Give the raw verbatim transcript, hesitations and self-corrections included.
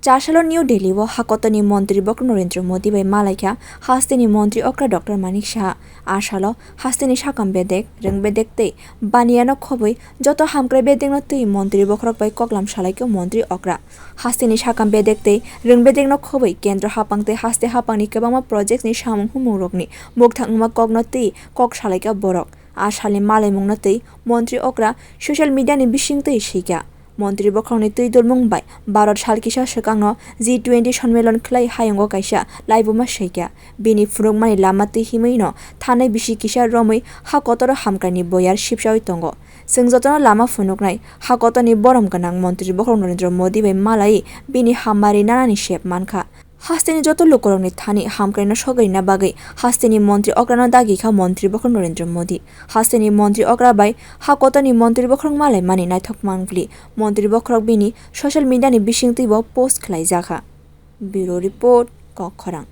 Chasalo New Delhi o hakotorni Montri Bokhorok Narendra Modi bai malaikha hasteni Montri okra Doctor Manik Saha. A salo hasteni sakam bedek, rwng bedek tei baniyano khobwi joto hamkrai bedekno twi Montri Bokhorok bai koklam salaikha Montri okra. Hasteni sakam bedek tei rwng bedekno khobwi kendro haphang tei haste haphangni kwbangma projects ni samung humung rokni mukthang wngma kokno twi kok salaikha borok. A salni malaimungno twi Montri okra social media ni bising twi swikha. Montri Bokhorokni twi dulmung bai Bharat sal kisa swkangno G twenty sonmelon khlai hayungo kaisa laibuma swikha. Bini phunukmani lama twi himwino thanai bisi kisa romwi ha kotoro hamkraini boyar sipsawi tongo. Chwng jotono lama phunuknai ha kotorni borom gwnang Montri Bokhorok Narendra Modi bai malaiwi bini hamari nanani sep mankha. Hasteni joto lukurokni thani hamkraino sogwirina bagwi hasteni Montri okrano dagikha Montri Bokhorok Narendra Modi. Hasteni Montri okra bai ha kotorni Montri Bokhorok malaimani naithok mangpili Montri Bokhorok bini social media ni bisingtwibo post khlaijakha. Bureau Report, Kokkhorang.